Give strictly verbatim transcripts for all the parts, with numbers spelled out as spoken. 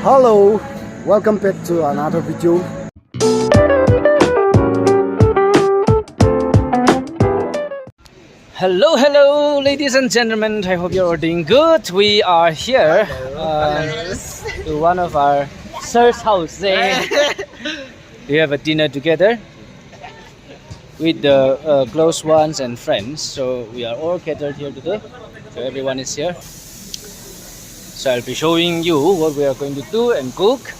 Hello, welcome back to another video. Hello, hello, ladies and gentlemen. I hope you're all doing good. We are here uh, to one of our sir's house. Eh? We have a dinner together with the uh, close ones and friends. So we are all gathered here today. So everyone is here. So I'll be showing you what we are going to do and cook.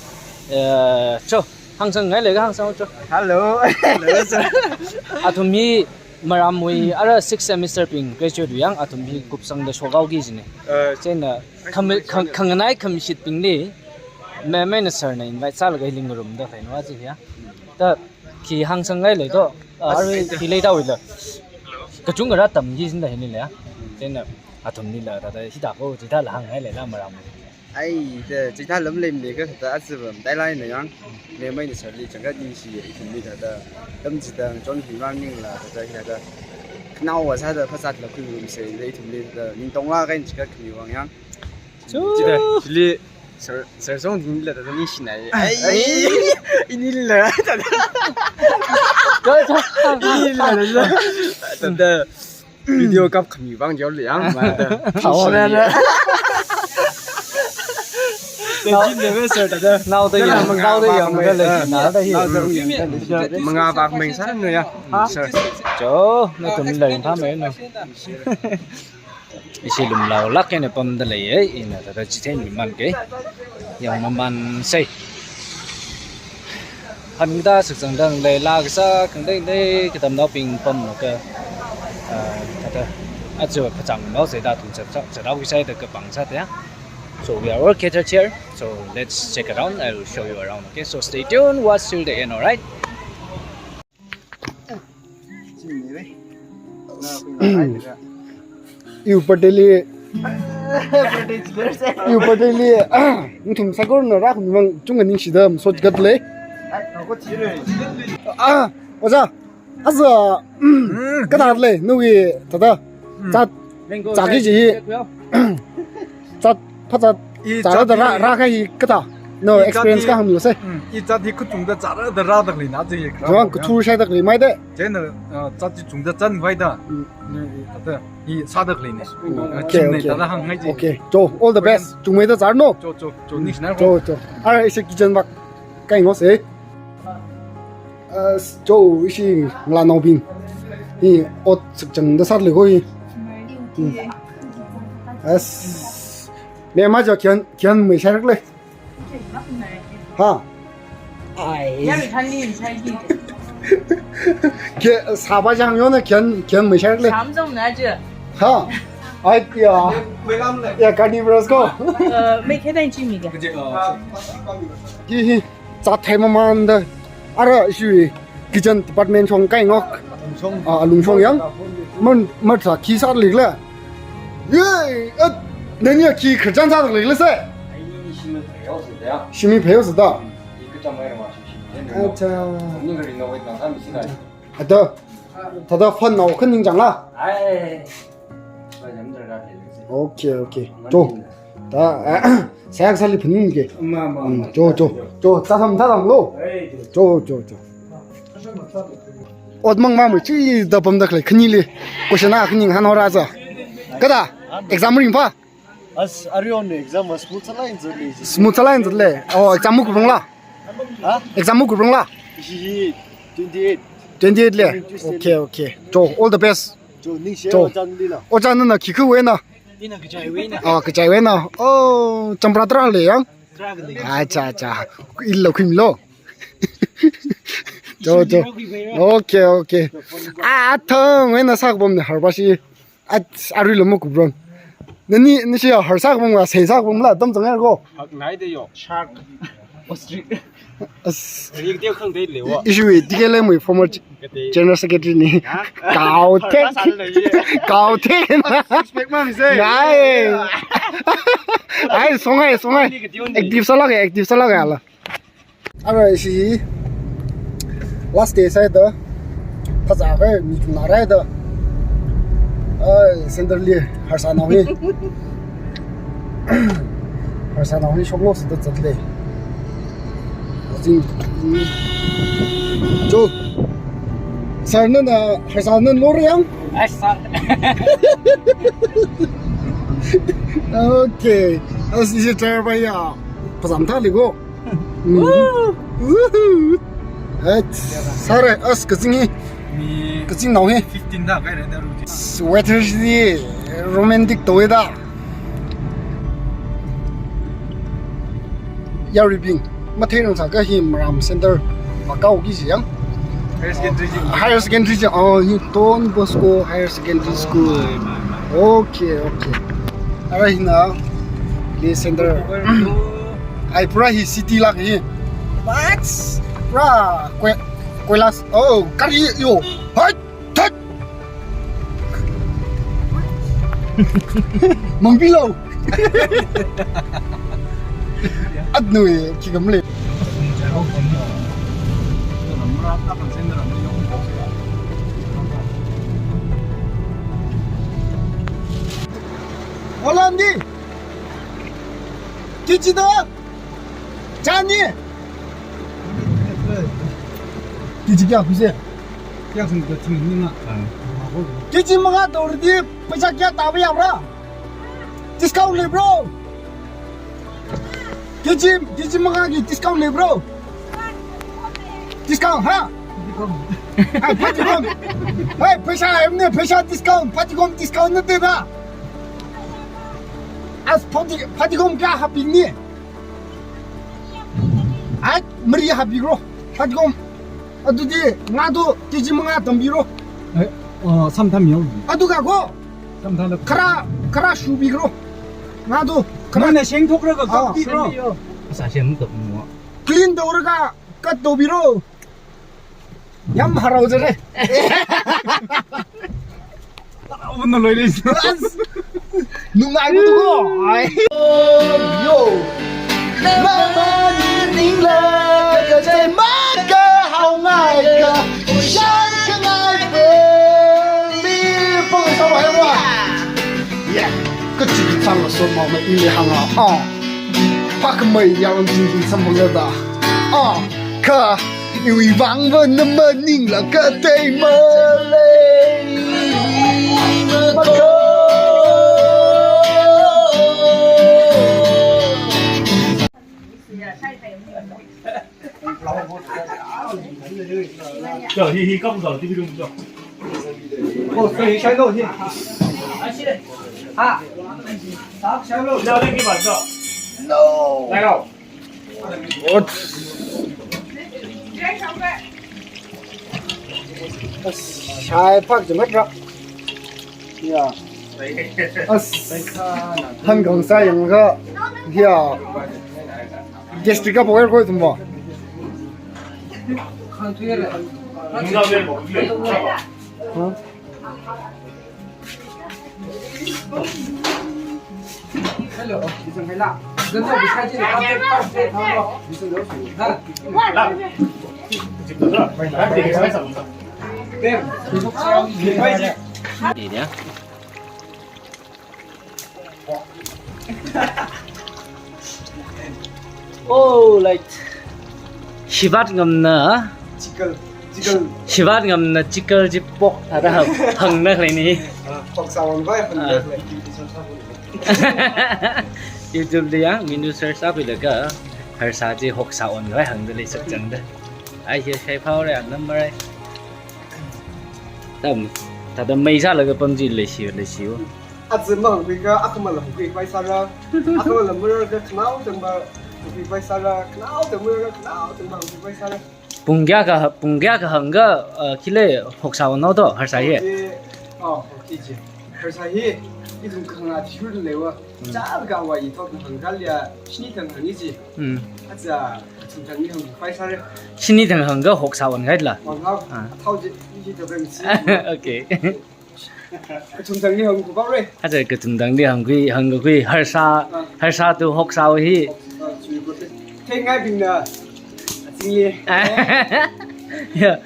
Uh, so, hāngsang ngai le, hāngsang cho. Hello. Hello, sir. Athum hi maramwui ara sixth semester bing graduate yang athum hi kupsangda shokhaoki jine. Uh, Chieina khami-, khang-, khanganai khamishitbingli, me, me na sir na invite sālaga hi lingrumda khaino aji ya. Da khi hāngsang ngai le to, ah, arui khi leida wui la. Kachungkha rātamki jin da hili le ya. Chieina athumli la, da, da, hithāko, chithāla hāngngai le la maram. Ai, da, chithā lam lem le ka, da, atsibam, tai lai na yang. Me mai na sir li changkhat ningshi, ithumli da, da. Lam chithang, chon hi mang ning la, da, da, hi da. Nao wa sāda phasātla khuirumsa, da, ithumli da, ningtongla kain chikha khami vang yang. Chu. Chithā, chili, sir, sir song ding la, da, da, ningshinai. Ai. Ai. Inila, da, da. Inila, da, da. Da, da. Video kap khami vang jao le yang, ma da. Thawa na na. Thank you, sir, da, da. Nao da yang, nao da yang, da le, nao da hi. Nao da yang, da le. Manga bak meng sa no ya. Ha? Sir. Cho, nathum la ring tha me no. Ishi lumlaolāk eina pamda lei e, ina da da chitheinmi man ke. Yang maman sei. Hāngda sakchangda lei la kasā khangateitei katamnaobing pamlaga, ah, thāda aja phachang nao sāda thum chat chat, chat rao kasā da kapang sāda ya. So we are all gathered here. So let's check around. I'll show you around. Okay, so stay tuned. Watch till the end, alright? Iwui birthday li, iwui birthday li, ah, nathum saikorana rākhami vang chungkha ningshida masot gat lei. Ah, ojā, aja, mm, kathā lei, nawui, thāda, zat, zat kaji hi, zat, phazat, I zat zat da rā, hi rākahai kathā. No, I zat experience hi, kahāng lo se. Mm, I zat hi kachungda zat da rāda lei na je. Jawang kachung shaida lei mai de. Chieina, uh, zat chi chungda zan vai da. Mm. Ni, thāda, I sāda lei ne. Mm, uh, okay, chim ne okay. Thāda hāngngai je. Okay. Cho, all the best. Chungmeida zat no. Cho, cho, cho, ningshina. Cho, cho. Ara, ishi kitchen bak. Kai ngo se. As, cho ishi ngalānaobing. Hi ot sakchangda sāda lei ko hi. Hmm. As. Me ma cho khian, khian mei shai rak lei. Ha. Ai. Khi sāpa chang yona khian, khian mei shai rak lei. Ha. Ai ya. Ya, carnivorous ko. Uh, mei khe dai chi mi ga. Hi hi. Zat thei mamanda, ara ishi kitchen department chong kai ngok. Alungshong. Ah, alungshong yang. Man, man sa khi sāda lei le. Ye, eh, nani khi khararchan sāda lei le se. Ai, shimi phayo sāda. Shimi phayo sāda. I kachang mai rama shi shi. Acha. Ni ga renovate na sa mi si na. Ada, thāda fund nao khaning chang la. Ai. Okay, okay. Cho. Da, eh, saya kasā li phaning ke. Ma, ma, hmm, ma. Cho, cho. Cho, zat tham, zat tham lo. Ai, cho. Cho, cho, cho. Ot mang ma mu chi da pamda khalei khani li. Question a khani hāngra za. Kathā, exam ringpha? As, arui on exam, as, smooth sālāk eina zat lei. Smooth sālāk eina zat lei. Oh, exam mu kuprong la? Ha? Exam mu kuprong la? Ishi hi twenty-eight. Twenty-eight le? Twenty-eight. Okay, okay. Cho, all the best. Cho, ningshi cho. Ojā nali la. Ojā nana khi khuiwui na? Ina kachaiwui na. Ah, kachaiwui na. Oh, champra tarā lei yang? Tarā khalei. Acha, acha. Ilo khim lo. Cho, cho. Okay, okay. Ah, thang, wui na sākapam ne harba shi. At, arui lo mo kuprong. Nani, ni shi har sākapam ka, sei sākapam la, tam chang er ko. Hak nai de yo. Shark. Ostrich. As. Rik de khang de le wa. Ishi wui, T K L M wui former g-, general secretary ni. Ha? Kao thek. Kao thek. Respect ma mi se. Nai. Ai, songai, songai. Active sālāk, active sālāk la. Ara ishi last day sāda, phazā kha mi chungna rāda. Ai, center li harsānao hi. Harsanaowui shoklo sida zatle. Hozing. Chol. Sir, nana harsana loriyang? Yes, sir. Okay. As is it, sir, bhaiya? Phazam thāli ko. Woo! Woohoo! Right. Sir, as kazing hi. Mi kazingnao hi. Fifteen da kai re da ruji. Weather hi romantic tawuida. Yaruibing, matheirang sāakha hi Maram Center vākaoki jiyang. Higher secondary ji. Higher secondary ji. Oh, hi Don Bosco Higher Secondary School. Okay, okay. Ara hina, hi center. Ai, pura hi city lāk hi. But pura koi-, koilas. Oh, gari yo. Hai! Tat! Mangpilo! Atnui, khi kam le. Hola, Andy. Kichi da? Chani? Kichi kya khuise? Kya khuise, kya khuise, ni na. Kichi manga tawrdi, paisa kya taba yabra? Discount leibro? Kichi, kichi manga ki discount leibro? Discount, ha? Ai, phatikhom. Ai, paisa em ne, paisa discount, phatikhom discount na te da. As phati-, phatikhom kya haping ni? Ai, mari hapikro. Phatikhom. Adudi, nga do, kichi manga tambiro. Eh, oh, samtham yo. Adu ka ko? Samtham la. Khara, khara shubikro. Nga do, khara. Nana sheng thokra ka, ah, kapikro. Shen yo. Sa shen kapmo. Clean tawra ka, cut tawbiro. Yam harau jare. Harauna loire. Nungai bu tu ko. Ai. Yo. Namani ningla ka jai maka hao ngai ka. Shan ka ngai pe. Li pong sa wa wa. Yeah. Ka chi ki chang so ma ma i le hanga. Ah. Pak mai yang jing jing sam ma da. Ah. Ka. Iwui vangva na maningla katei malei mako. Cho, hi, hi, kong cho, ti bi dung cho. Oh, sorry, shai lo, hi. Ha. Shai lo. Shai lo, ki ba cho. No. Lai lo. Ot. As, shai pak jamat ra. Ya. As, han gang sa yang ka. Ya. Gastric ka power ko tumbo. Ha? Hello, isang kaila. Ganto, bisa ji, kape, kape, kape. Bisa lo. Ha? Ini dia. Oh, like, shivat ngamna. Chickle, chickle. Shivat ngamna chickle ji pok thāda hang, hangna khalei ni. Ah, pok sāwon vai hangna khalei. YouTube li yang, menu search sākhuilaga, harsa ji hok sāwon vai hangda lei sakchangda. Ai, hi shai phao re, anam marai. Tam, thāda mei sālaga pam ji leishi, leishi o. Azi mahangkhui ka, akhamala hangkhui paisāra. Akhamala mara ka khanao tangba hangkhui paisāra. Khanao tang mara ka khanao tangba hangkhui paisāra. Pung kayākha, pung kayākha hangga, uh, khi lei hok sāwon nao to, harsa hi. Okay. Oh, okay ji. Harsa hi, ithum khangā thirda leiwa. Hmm. Chālga wa ithum hangga lia, shini thang hang ji. Hmm. Aja, kathum thang ni hangkhui paisāra. Shini thang hangga hok sāwon ngai la. Wang hao, ah. Thao ji, ni ji tabang ji. Okay. Kathum thang ni hangkhui pao re. Aja kathum thang ni hangkhui, hangkhui, harsa, ah, harsa tu hok sāwon hi. Ah, chui ko te. Thei ngai bing na. Asing ye. Ya.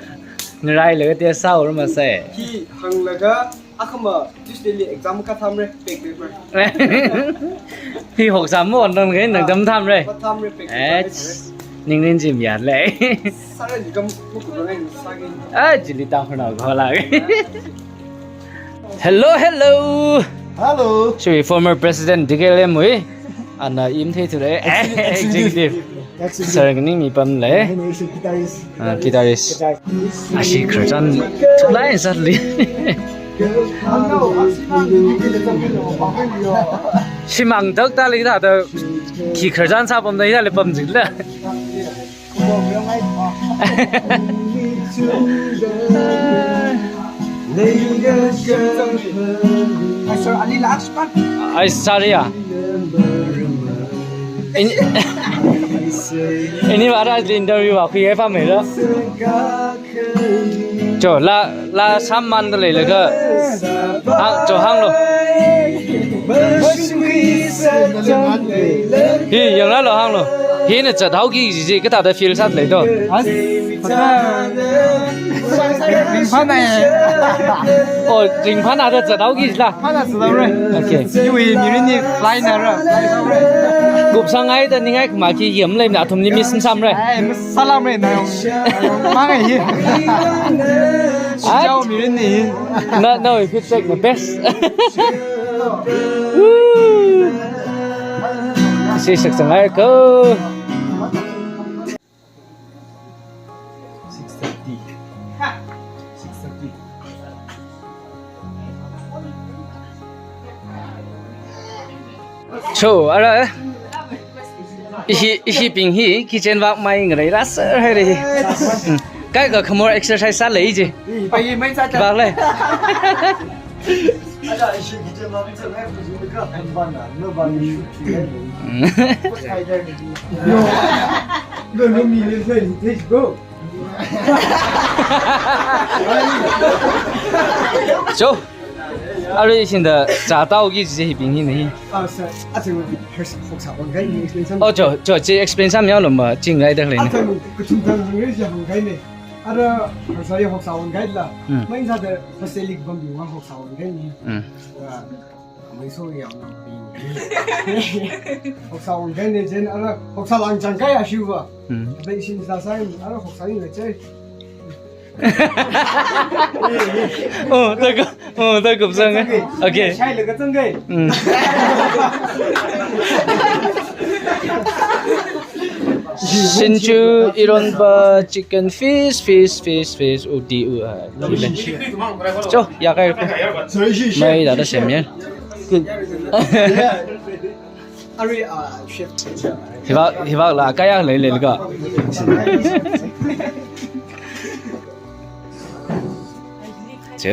Ngarai laga te sāwon ma sai. Hi hanglaga Akhama Tuesday li exam kathāmara, back paper. Hi hoksā maon nang kha nang tam thāmara. Kathāmara, back paper. Eh, ningrin jim ya le. Sāra ni kam muku rangai sāgi. Ah, jili ta hona gola. Hello, hello. Hello. Shui former president D K L M wui. Ana im thei thura. Executive. Executive. Executive. Sir, ningmi pam le. Hi, hi, hi, guitarist. Ah, guitarist. Guitarist. Ashi khararchan thuklai zatli. Shimang tak ta li ta ta khi khararchan sāpamda hithāli pam jila. Ai, sir, ali last part. Ai, sorry ya. Ini, ini bara interview aku ya pamela. Cho, la, la saman da leilaga. Ha, cho hānglu. Hi, yangra lo hānglu. Hina chat haoki ji ji kathāda feel sāda lei to. As, ringphāna. Oh, ringphāna da chat haoki la. Phāna zathaora. Okay. Iwui mirinli fly nara. Kupsanghai da ningai khama khi yam leimana, athumli miss samra. Ai, miss sālamra na. Mangai hi. Ai. Chao mirinli. Na, nawui feedback na best. Woo. Sisaksanghai ko. Six thirty. Six thirty. Cho, ara. Ishi, ishibing hi kitchen work mai ngarai ra sir hai re. Hmm. Kaikha khamor exercise sālei ji. Pai mai sā. Bak le. Aja ishi kitchen work sāngai buzu ka. Bana, no bana shoot. Hmm. No. No, no, mi le sai ni taste bro. Cho. Arui shinda chāthaoki ji hibing hi ni. Ah, sir. Athum hoksā wangai ni explain sāmi. Oh, cho, cho, chi explain sāmi yao lo ma, chingai da lei ni. Athum kathum thang hangre ja wangai ni. Ara hoksā ya hoksā wangai la. Hmm. Mai sāda facility bambi wa hoksā wangai ni. Hmm. Ah. Mai so ya na. Hoksā wangai ni jen ara hoksā lang chang kai ashiva. Hmm. Bai shin sa sai ara hoksā ni le chai. Oh, ta ko, oh, ta ko sang. Okay. Shai le ka sang kai. Hmm. Sinchu, ironba, chicken, fish, fish, fish, fish, udi, u, ah, kile. Cho, ya kai ko. Mai da da sem ya. Arui, ah, chef. Hiva, hiva la kaya le le ga. Cho.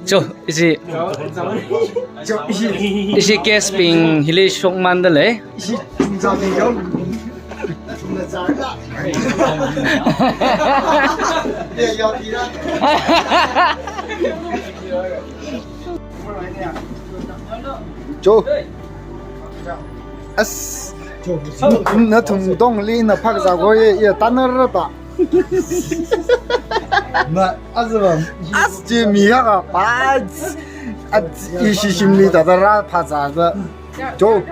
Cho, ishi. Cho, ishi. Ishi guest bing hili shokmanda lei. Ishi. Cho. As. Nathum tongli na phakzā ko ye, ye tanara ta. Ma, azwa. As ji mi ya ka pa. As ishi shimli ta da ra phakzā da. Cho.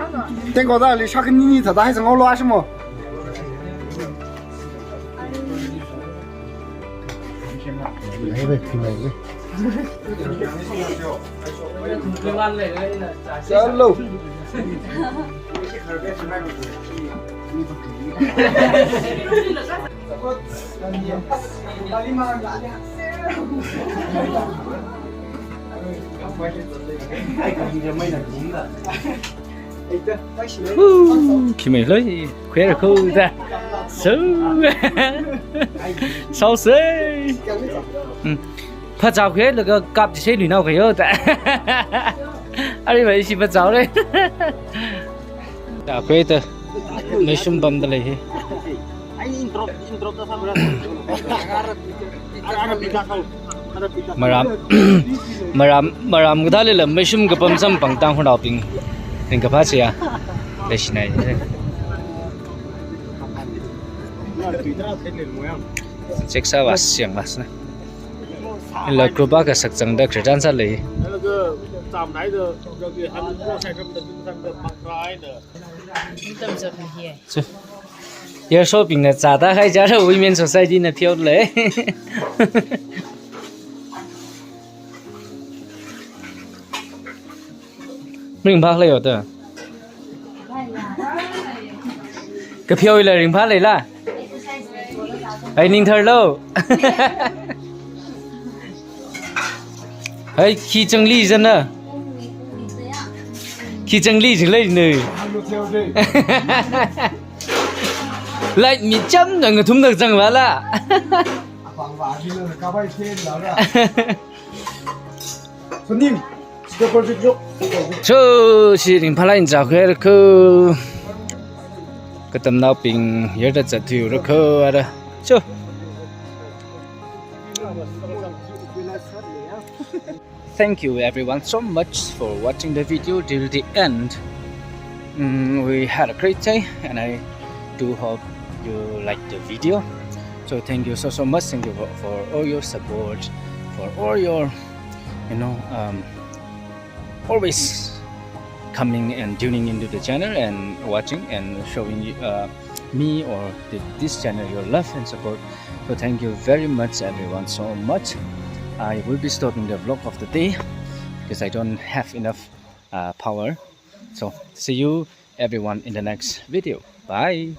Tengko da li shakni ni ta da hai sang lo ashimo. Hello. Woo, khi mai loi, khuira ko da. So. So say. Hmm. Phazā khuilaga kap chi sei luinao kayo da. Arui mai ishi phazā le. Da khuita. Meishum pamda lei hi. Maram, maram, maram kathāli la meishum kapam samphangnao Tangkhulnaobing ringkaphā chiya. Leishinai. Check sāvā, siang vā sāna. Ila group akha sakzangda khararchan sālei. Tam zak hi. Chu. Yarsho bingna zāda khai jara Women Society na pheolei. Ringphālei ota. Kapheoila ringphāleila. Ai ningtharlo. Ai khi changli zana. Khi changli jinglei ne. Light mi cham nang thum nang chang wala. Sunim, step project yok. Chu, shi ringphālāk eina zākhuirakho. Katamnaobing yarda zatthuirakho ara. Chu. Thank you everyone so much for watching the video till the end. Mm, we had a great day, and I do hope you like the video. So thank you so, so much. Thank you for, for all your support, for all your, you know, um, always coming and tuning into the channel and watching and showing you, uh, me or the, this channel your love and support. So thank you very much, everyone, so much. I will be stopping the vlog of the day because I don't have enough, uh, power. So see you everyone in the next video. Bye.